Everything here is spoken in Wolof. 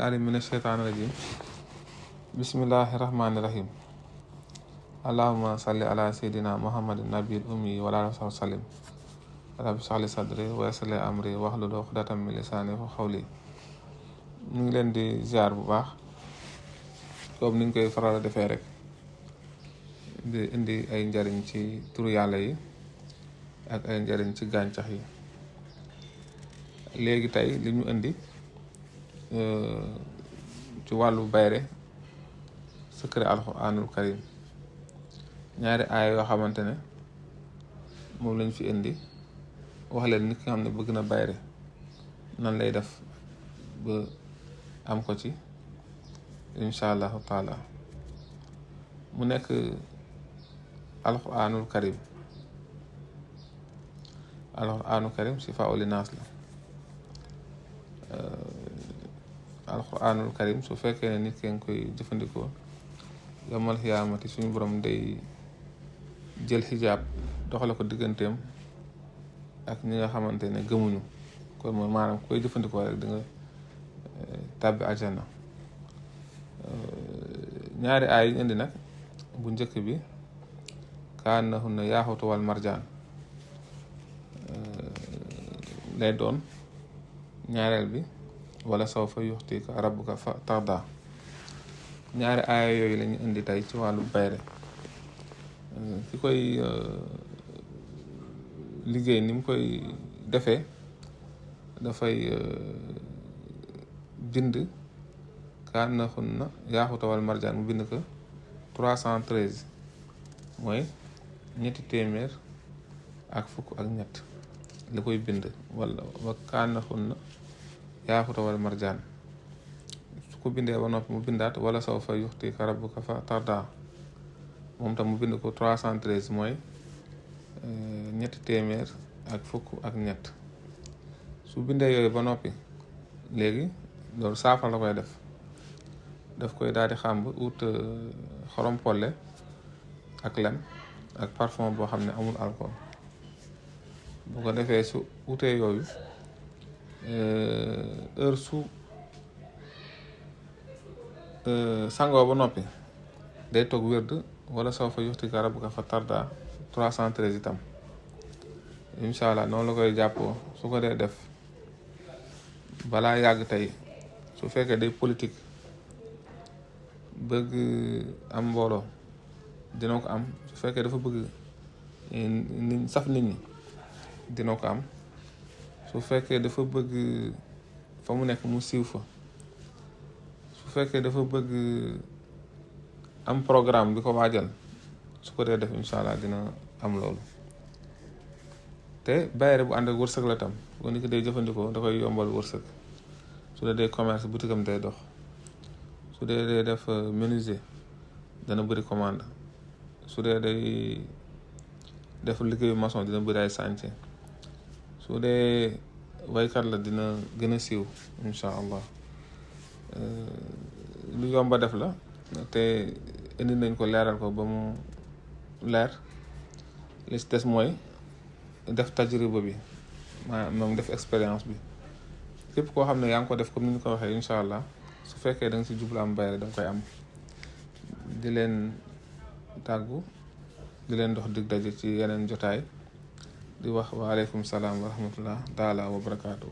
alim min asheytaani rajim bismillahi rahmaani rahim allahuma salli ala seydina muhammadin nabil ummi wala rasul salim rabbi sahli sadri wa yassir li amri wahlul uqdatam min lisaani fa xawli. ñu ngi leen di ziar bu baax comme niñ koy faral a defee rek di indi ay njariñ ci turu yàlla yi ak ay njariñ ci gàncax yi. léegi tey li ñu indi ci wàllu bayre secret alxuraanul karim ñaari aaya yoo xamante ne moom lañ fi indi wax leen nit ki nga xam ne bëgg na bayre nan lay def ba am ko ci incha allahu taala. mu nekk alxuraanul karim. alxuraanul karim shifaa li naas la. alxuraanul karim su fekkee ne nit ki nga koy jëfandikoo yomal xiyaamati suñu borom day jël xijaab doxale ko digganteem ak ñi nga xamante ne gëmuñu kon mooy maanaam koy jëfandikoo rek di nga tàbbi àjjana. ñaari aay yi ñu indi nag bu njëkk bi kaannahunna yaaxutu wal marjaan lay doon. ñaareel bi wala sawfa yuxtika rabbuka fa tarda. ñaari aaya yooyu la ñu indi tey ci wàllu bayre. ki koy liggéey ni mu koy defee dafay bind kaannahunna yaaxuta wal marjaan mu bind ko 313 mooy ñetti téeméer ak fukk ak ñett la koy bind wala wa kaannahunna yaaxuta wal marjaan su ko bindee ba noppi mu bindaat wala sawfa yuxtika rabbuka fa tarda moom tam mu bind ko 313 mooy ñetti téeméer ak fukk ak ñett. su bindee yooyu ba noppi léegi loolu saafara la koy daf koy daal di xàmb ut xorom polle ak lem ak parfum boo xam ne amul alcool. bu ko defee su utee yooyu heure su sangoo ba noppi day toog wérd wala sawfa yuxtika rabbuka fa tarda 313 itam incha allah noonu la koy jàppoo. su ko dee def balaa yàgg tey su fekkee day politique bëgg am mbooloo dina ko am. su fekkee dafa bëgg nit saf nit ñi dina ko am. su fekkee dafa bëgg fa mu nekk mu siiw fa. su fekkee dafa bëgg am programme bi ko waajal su ko dee def incha allah dina am loolu. te bayre bu ànd ak wërsëg la tam bu nit ki day jëfandikoo da koy yombal wërsëg. su dee commerce boutique am day dox. su dee day def menuisier dana bëri commande. su dee day def liggéeyu maçon dina bëri ay chantier. su dee waykat la dina gën a siiw incha allah. lu yomba def la te indi nañ ko leeral ko ba mu leer. li ci des mooy def tajriba bi moom def expérience bi. képp koo xam ne yaa ngi ko def comme ni ñu ko waxee incha allah su fekkee da nga si jublu am bayre da nga koy am. di leen tàggu di leen dox dig daje ci yeneen jotaay di wax waaleykum salaam wa rahmatullah taala wa barakaatu.